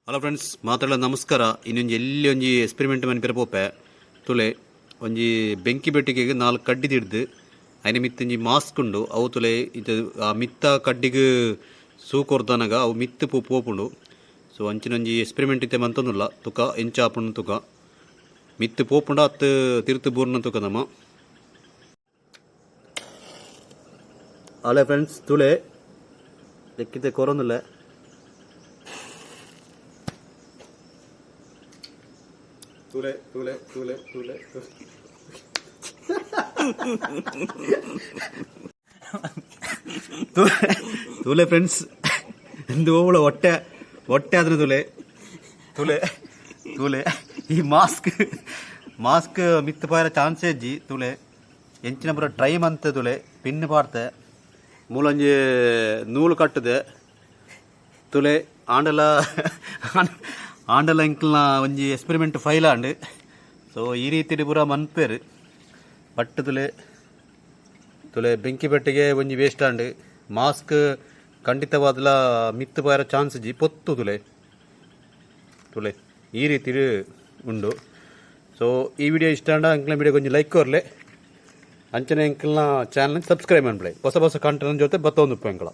Hello friends, ಮಾತಾಡ ನಮಸ್ಕಾರ. ಇನ್ನೊಂಜಿ ಎಲ್ಲಿ ಒಂಜಿ ಎಕ್ಸ್ಪೆರಿಮೆಂಟ್ ಮನ್ಪಿರ ಪೋಪೆ. ತುಲೆ, ಒಂಜಿ ಬೆಂಕಿ ಪೆಟ್ಟಿಗೆಗ್ ನಾಲ್ ಕಡ್ಡಿ ದಿಡ್ದು, ಐನ ಮಿತ್ತ್ ಒಂಜಿ ಮಾಸ್ಕ್ ಉಂಡು. ಅವು ತುಲೆ, ಇತ್ತೆ ಆ ಮಿತ್ತ ಕಡ್ಡಿಗ್ ಸೂ ಕೊರ್ದನಗ ಅವು ಮಿತ್ತ್ ಪೋಪುಂಡು. ಸೊ ಅಂಚಿನ ಒಂಜಿ ಎಕ್ಸ್ಪೆರಿಮೆಂಟ್ ಇತ್ತೆ ಮಂತೊಂದುಲ್ಲ. ತುಕ ಎಂಚ ಆಪುಂಡು ತುಕ, ಮಿತ್ತ್ ಪೋಪುಂಡ ಅತ್ತು ತಿರ್ತು ಬೂರ್ನ ತುಕ ನಮ. ಹಲೋ ಫ್ರೆಂಡ್ಸ್, ತುಲೆ, ಲೆಕ್ಕಿತೆ ಕೊರೊಂದುಲ್ಲೆ. ತುಲೆ ತುಲೆ ತುಲೆ ತುಲೆ ತುಲೆ ತುಲೆ ಫ್ರೆಂಡ್ಸ್, ಎಂದು ಓವಳ ಹೊಟ್ಟೆ ಹೊಟ್ಟೆ ಆದ್ರೆ. ತುಲೆ ತುಲೆ ತುಲೆ, ಈ ಮಾಸ್ಕ್ ಮಾಸ್ಕ್ ಮಿತ್ತ್ ಪಾಯರ ಚಾನ್ಸ್ ಇಜ್ಜಿ. ತುಲೆ, ಎಂಚಿನ ಪೂರ ಟ್ರೈ ಮಂತ್. ತುಲೆ, ಪಿನ್ ಪಾಡ್ತೆ, ಮೂಲೊಂಜಿ ನೂಲು ಕಟ್ಟುದೆ. ತುಲೆ, ಆಂಡಲ ಆಂಡಲ ಎಂಕಲ್ನ ಒಂಜಿ ಎಕ್ಸ್ಪೆರಿಮೆಂಟ್ ಫೈಲ್ ಆಂಡ್. ಸೊ ಈ ರೀತಿಡ್ ಪೂರ ಮನ್ಪೇರು. ಬಟ್ ತುಲೆ ತುಲೆ, ಬೆಂಕಿ ಪೆಟ್ಟಿಗೆ ಒಂಜಿ ವೇಸ್ಟ್ ಆಂಡ್. ಮಾಸ್ಕ್ ಖಂಡಿತವಾದಲ ಮಿತ್ತ್ ಪಾಯರ ಚಾನ್ಸ್ ಇಜ್ಜಿ, ಪೊತ್ತು. ತುಲೆ ತುಲೆ, ಈ ರೀತಿ ಉಂಡು. ಸೊ ಈ ವಿಡಿಯೋ ಇಷ್ಟ ಆಂಡ ಎಂಕ್ಲ ವಿಡಿಯೋ ಒಂಜಿ ಲೈಕ್ ಕೊರ್ಲೆ. ಅಂಚನೆ ಎಂಕಲ್ನ ಚಾನಲ್ ಸಬ್ಸ್ಕ್ರೈಬ್ ಮನ್ಪುಲೆ. ಹೊಸ ಹೊಸ ಕಂಟೆಂಟ್ ಜೊತೆ ಬತ್ತೊಂದು ಎಂಕಲ.